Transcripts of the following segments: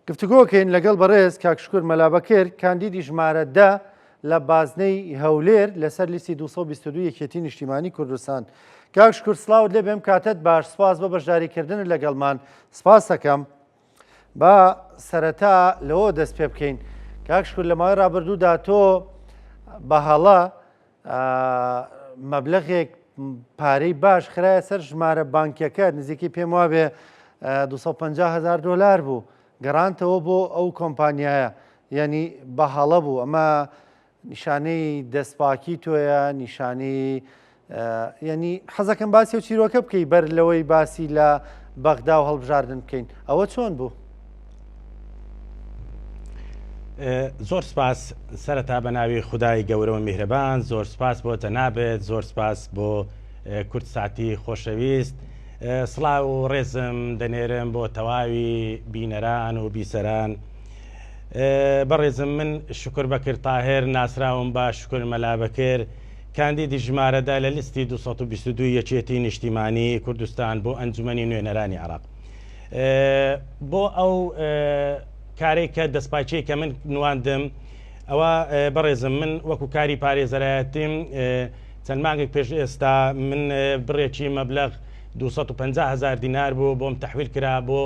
گفتوگۆکەین لەگەڵ بەڕێز کاک شوکر مەلا بەکر کاندیدی ژمارە 10 لە بازنەی هەولێر لەسەر لیستی 222 یەکێتی نیشتیمانی کوردستان. کاک شوکر سڵاوت لێ بێم کاتت باش سپاس بۆ بەشداریکردنت لەگەڵمان سپاسەکەم. با سەرەتا لەوە دەست پێ بکەین کاک شوکر لە ماوەی ڕابردوودا تۆ بە هەڵە مەبلەغێک پارەی باش خرایە سەر ژمارە بانکیەکە نزیکەی پێم وابێ 250 هزار دۆلار بوو گەڕانتەوە بۆ ئەو کۆمپانیایە یعنی بە هەڵە بوو ئەمە نیشانەی دەستپاکی تۆیە نیشانەی یعنی حەزەکەم باسی و چیرۆکە بکەی بەر لەوەی باسی لە بەغدا و هەڵبژاردن بکەین ئەوە چۆن بوو؟ زۆر سپاس سەرەتا بە ناوی خودای گەورە و میهرەبان زۆر سپاس بۆ جەنابت زۆر سپاس بۆ کوردساتی خۆشەویست سڵاو و ڕێزم دەنێرم بۆ تەواوی بینەران و بیسەران بەڕێزم من شکر بەکر تاهر ناسراوم بە شکر مەلا بەکر کاندیدی ژمارەدا لە لیستی 222 یەکێتی نیشتیمانی کوردستان بۆ ئەنجومەنی نوێنەرانی عراق بۆ ئەو کارەی کە دەستپاکیی کە من نواندم ئەوە بەڕێزم من وەکو کاری پارێزەرایەتیم چەند مانگێک پێش ئێستا من بڕێکی مەبلەغ 250 هزار دینار بوو بۆم تەحویل کرا بۆ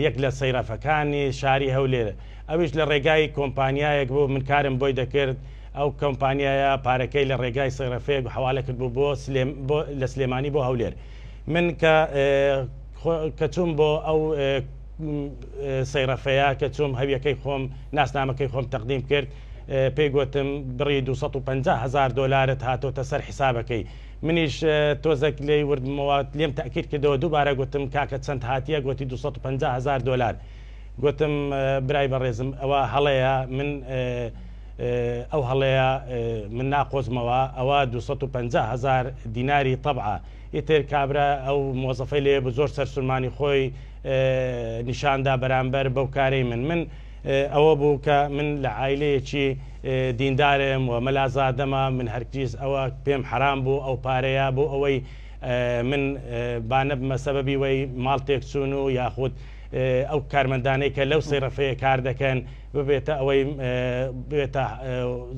یەک لە سەیرافەکانی شاری هەولێر ئەویش لە ڕێگای کۆمپانیایەک بوو من کارم بۆی دەکرد ئەو کۆمپانیایە پارەکەی لە ڕێگای سەیرەفەیەک حواڵە کرد بوو بۆ سلێم بۆ لە سلێمانی بۆ هەولێر من کە کە چووم بۆ ئەو سەیڕەفەیە کە چووم هەویەکەی خۆم ناسنامەکەی خۆم تەقدیم کرد پێی گوتم بڕی 250 هزار دۆلارت هاتۆتە سەر حیسابەکەی منیش تۆزێک لێی وردمەوە لێم تاکیر کردەوە دووبارە گوتم کاکە چەند هاتیە گوتی 250 هزار دۆلار گوتم برای بەڕێزم ئەوە هەڵەیە من ئەو هەڵەیە من ناقۆزمەوە ئەوە 250 هزار دیناری طبعە ئیتر کابرا ئەو مۆزەفەی لێ بوو زۆر سەرسورمانی خۆی نیشاندا بەرامبەر بەو کارەی من. من ئەوە بوو کە من لە عایلەیەکی دیندارم و مەلازادەمە، من هەرگیز ئەوە پێم حەرام بوو ئەو پارەیە بۆ ئەوەی من با نەبمە سەبەبی وەی ماڵ تێکچوون و یاخود ئەو کارمەندانەی کە لەو سەیڕەفەیە کار دەکەن ببێتە ئەوەی بێتە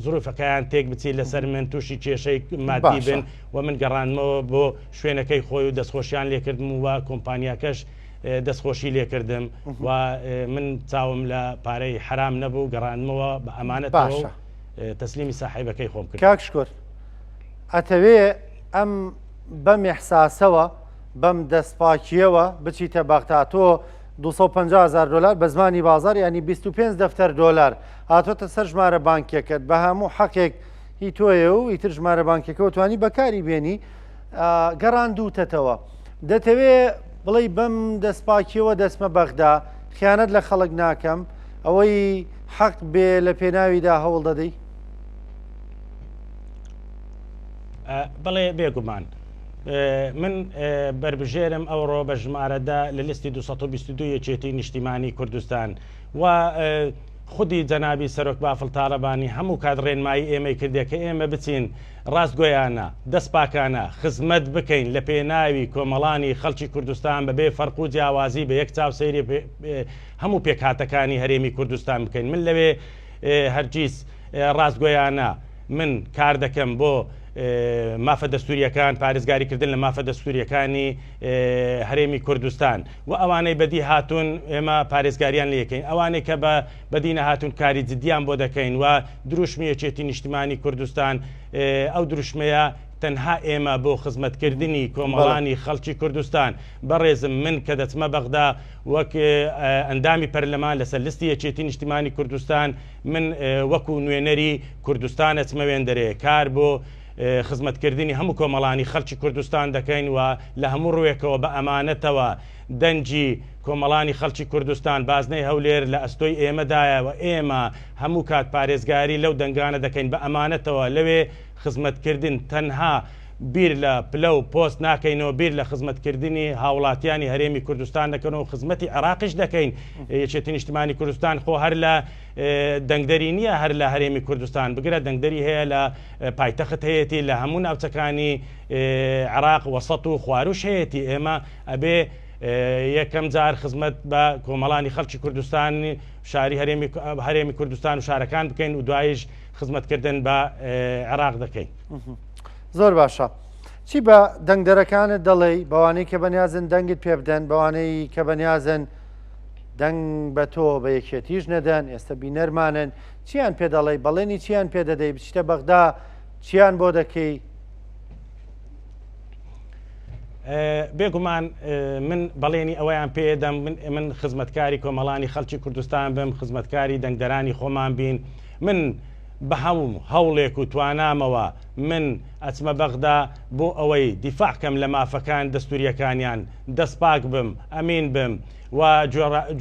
زروفەکەیان تێک بچی لەسەر من تووشی کێشەی مادی بن. و من گەڕاندمەوە بۆ شوێنەکەی خۆی و دەستخۆشیان لێکردم و کۆمپانیاکەش دەستخۆشی لێکردم و من چاوم لە پارەی حرام نەبوو گەڕاندمەوە بە ئەمانەتەوە تەسلیمی ساحیبەکەی خۆم کرد. کاک شکر ئەتەوێ ئەم بەم ئیحساسەوە بەم دەستپاکیەوە بچیتە بەغدا تۆ 250 هزار دلار بە زمانی بازار ینی 25 دەفتەر دۆلار هاتۆتە سەر ژمارە بانکیەکەت بە هەموو حەقێک هی تۆیە و ئیتر ژمارە بانکیەکەوە توانی بەکاری بێنی گەڕاندووتەتەوە دەتەوێ بڵێی بەم دەستپاکیەوە دەچمە بەغدا خیانەت لە خەڵک ناکەم ئەوەی حەق بێ لە پێناویدا هەوڵ دەدەی؟ بەڵێ بێگومان من بەربژێرم ئەوڕۆ بە ژمارەدا لە لیستی 222 یەکێتی نیشتیمانی کوردستان و خودی جەنابی سەرۆک بافڵ تاڵەبانی هەموو کات ڕێنمایی ئێمەی کردیە کە ئێمە بچین ڕاستگۆیانە، دەست پاکانە خزمەت بکەین لە پێناوی کۆمەڵانی خەڵکی کوردستان بە بێ فەرق و جیاوازی بە یەک چاو سەیری هەموو پێکهاتەکانی هەرێمی کوردستان بکەین من لەوێ هەرگیز ڕاستگۆیانە من کار دەکەم بۆ مافە دەستوریەکان پارێزگاری کردن لە مافە دەستوریەکانی هەرێمی کوردستان و ئەوانەی بەدی هاتوون ئێمە پارێزگاریان لێکەین ئەوانەی کە بە بەدی نەهاتوون کاری جدیان بۆ دەکەین و دروشمی یەکێتی نیشتمانی کوردستان ئەو دروشمەیە تەنها ئێمە بۆ خزمەتکردنی کۆمەڵانی خەڵکی کوردستان بەڕێزم من کە دەچمە بەغدا وەک ئەندامی پەرلەمان لەسەر لستی یەکێتی نیشتمانی کوردستان من وەکو نوێنەری کوردستان ئەچمە وێندەرێ کار بۆ خزمەتکردنی هەموو کۆمەڵانی خەڵکی کوردستان دەکەین و لە هەموو ڕووێکەوە بە ئەمانەتەوە دەنگی کۆمەڵانی خەڵکی کوردستان بازنەی هەولێر لە ئەستۆی ئێمەدایە و ئێمە هەموو کات پارێزگاری لەو دەنگانە دەکەین بە ئەمانەتەوە لەوێ خزمەتکردن تەنها بیر لە پلە و پۆست ناکەینەوە بیر لە خزمەتکردنی هاوڵاتیانی هەرێمی کوردستان دەکەن و خزمەتی عێراقیش دەکەین یەکێتی نیشتمانی کوردستان خۆ هەر لە دەنگدەری نییە هەر لە هەرێمی کوردستان بگرە دەنگدەری هەیە لە پایتەخت هەیەتی لە هەموو ناوچەکانی عێراق وەسەت و خواروش هەیەتی ئێمە ئەبێ. یەکەم جار خزمەت بە کۆمەڵانی خەڵکی کوردستان شاری هەرێمی کوردستان و شارەکان بکەین و دوایش خزمەتکردن بە عێراق دەکەین. زۆر باشە. چی بە دەنگدەرەکانت دەڵێی بەوانەی کە بەنیازن دەنگت پێ بدەن بەوانەی کە بەنیازن دەنگ بە تۆ بە یەکێتیش نەدەن ئێستا بینەرمانن چیان پێ دەڵێی بەڵێنی چیان پێ دەدەی بچیتە بەغدا چیان بۆ دەکەی؟ بێگومان من بەڵێنی ئەوەیان پێدەم من من خزمەتکاری کۆمەڵانی خەڵکی کوردستان بم خزمەتکاری دەنگدەرانی خۆمان بین من بە هەموو هەوڵێک و توانامەوە من ئەچمە بەغدا بۆ ئەوەی دیفاع کەم لە مافەکان دەستوریەکانیان دەست پاک بم ئەمین بم و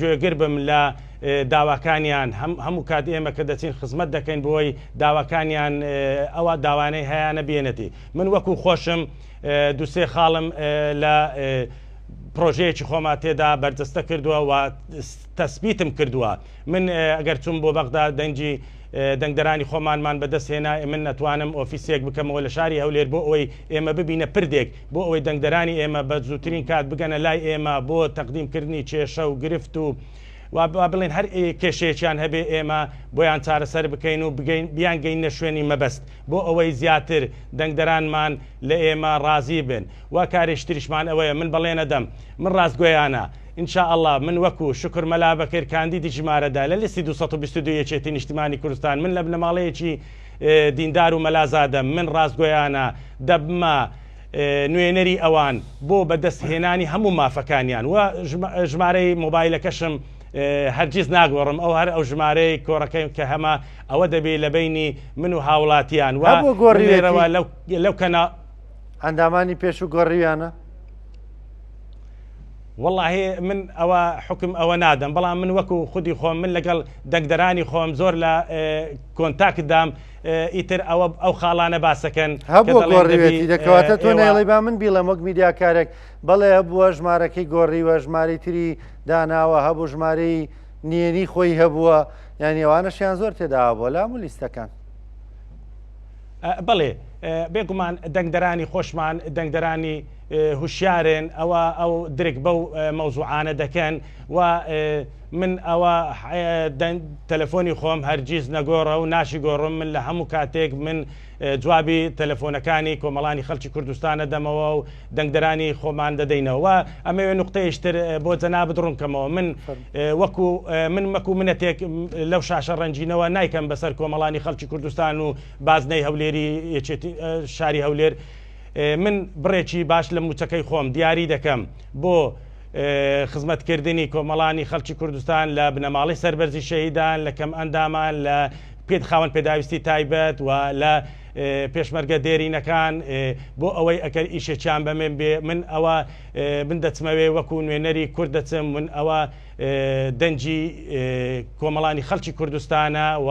گوێگر بم لە داواکانیان هەموو کات ئێمە کە دەچین خزمەت دەکەین بۆی داواکانیان ئەوە داوانەی هەیانە بێنێتی من وەکو خۆشم دوسێ خاڵم لە پرۆژەیەکی خۆما تێدا بەرجەستە کردووە و تەسبیتم کردووە من ئەگەر چوم بۆ بەغدا دەنگی دەنگدەرانی خۆمانمان بەدەست هێنا من ئەتوانم ئۆفیسێک بکەمەوە لە شاری هەولێر بۆ ئەوەی ئێمە ببینە پردێک بۆ ئەوەی دەنگدەرانی ئێمە بە زووترین کات بگەنە لای ئێمە بۆ تەقدیمکردنی کێشە و گرفت و وا بڵێن هەر کێشەیەکیان هەبێ ئێمە بۆیان چارەسەر بکەین و بگەین بیانگەینە شوێنی مەبەست بۆ ئەوەی زیاتر دەنگدەرانمان لە ئێمە ڕازی بن و کارێکی تریشمان ئەوەیە من بەڵێنەدەم من ڕاستگۆیانە ان شاء اللە من وەکو، شوکر مەلا بەکر، کاندیدی ژمارە دە لە لیستی 222 یەکێتی نیشتیمانی کوردستان من لە بنەماڵەیەکی دیندار و مەلازادەم من ڕاستگۆیانە دەبمە نوێنەری ئەوان بۆ بەدەست هێنانی هەموو مافەکانیان و ژمارەی مۆبایلەکەشم هەرگیز ناگۆڕم ئەو هەر ئەو ژمارەی کۆڕەکەی کە هەمە ئەوە دەبێ لە بینی من و هاوڵاتیان و گۆڕیەوە لەو کەنا ئەندامانی پێشوو گۆڕیویانە؟ وەڵاهی من ئەوە حوکم ئەوە نادەم بەڵام من وەکو خودی خۆم من لەگەڵ دەنگدەرانی خۆم زۆر لە contact دام ئیتر ئەوە ئەو خاڵانە باسەکەن هەبوو گۆڕیوێتی دەکەواتە تۆ نایڵی با من بیڵێم وەک میدیاکارێک بەڵێ هەبووە ژمارەکەی گۆڕیوە ژمارەی تری داناوە هەبوو ژمارەی نێنی خۆی هەبووە یانی ئەوانەشیان زۆر تێدا هەبووە لام و لیستەکان. بەڵێ بێگومان دەنگدەرانی خۆشمان دەنگدەرانی هوشیارن ئەوە ئەو درک بەو مەوزوعانە دەکەن و من ئەوە تەلەفۆنی خۆم هەرگیز نەگۆڕە و ناشی گۆڕم من لە هەموو کاتێک من جوابی تەلەفۆنەکانی کۆمەڵانی خەڵکی کوردستانە دەمەوە و دەنگدەرانی خۆمان دەدەینەوە ئەمەوێ نقطەیەشتر بۆ جەنابت ڕوونکەمەوە من وەکو من مەکو منەتێک لەو شاشە ڕەنگینەوە نایکەم بەسەر کۆمەڵانی خەڵکی کوردستان و بازنەی هەولێری یەکێتی شاری هەولێر من بڕێکی باش لە موچەکەی خۆم دیاری دەکەم بۆ خزمەتکردنی کۆمەڵانی خەڵکی کوردستان لە بنەماڵەی سەربەرزی شەهیدان لە کەم ئەندامان لە پێت خاوەن پێداویستی تایبەت و لە پێشمەرگە دێرینەکان بۆ ئەوەی ئەگەر ئیشێکیان بەمێن بێ من ئەوە من دەچمەوێ وەکو نوێنەری کورد دەچم من ئەوە دەنگی کۆمەڵانی خەڵکی کوردستانە و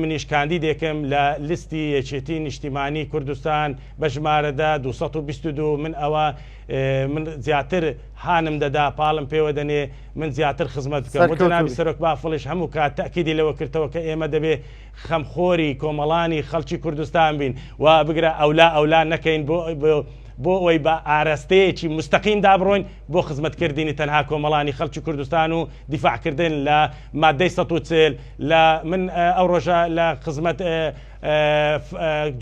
منیش کاندیدێکم لە لیستی یەکێتی نیشتیمانی کوردستان بە ژمارەدا 222 من ئەوە من زیاتر هانم دەدا پاڵم پێوە دەنێ من زیاتر خزمەت بکەم و جەنابی سەرۆک بافڵیش هەموو کات تەئکیدی لەوە کردەوە کە ئێمە دەبێ خەمخۆری کۆمەڵانی خەڵکی کوردستان بین و بگرە ئەولا ئەولا نەکەین بۆ بۆ ئەوەی بە ئاراستەیەکی مستەقیمدا بڕۆین بۆ خزمەتکردنی تەنها کۆمەڵانی خەڵکی کوردستان و دیفاعکردن لە مادەی 140 لە من ئەو ڕۆژە لە خزمەت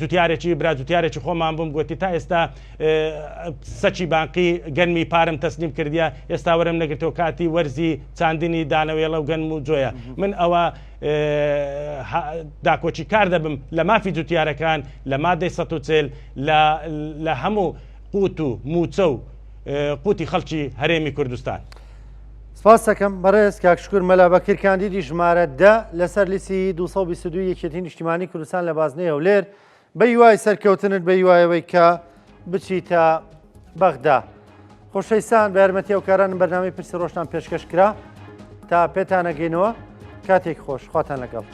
جوتیارێکی برا جوتیارێکی خۆمان بووم گوتی تا ئێستا سەکی بانقی گەنمی پارم تەسلیم کردیە ئێستا وەرم نەگرتەوە کاتی وەرزی چاندنی دانەوێڵە و گەنم و جۆیە من ئەوە داکۆکی کار دەبم لە مافی جوتیارەکان لە مادەی 140 لە هەموو قوت و موچە و قوتی خەڵکی هەرێمی کوردستان. سپاس دەکەم بەڕێز کاک شکور مەلا بەکر کاندیدی ژمارە دە لەسەر لیستی 222 یەکێتی نیشتیمانی کوردستان لە بازنەی هەولێر بە هیوای سەرکەوتنت بە هیوایەوەی کە بچیتە بەغدا. خۆشەویستان بە یارمەتی ئەوکارانم بەرنامەی پرسی ڕۆژتان پێشکەش کرا تا پێتانەگەینەوە کاتێک خۆش خواتان لەگەڵ.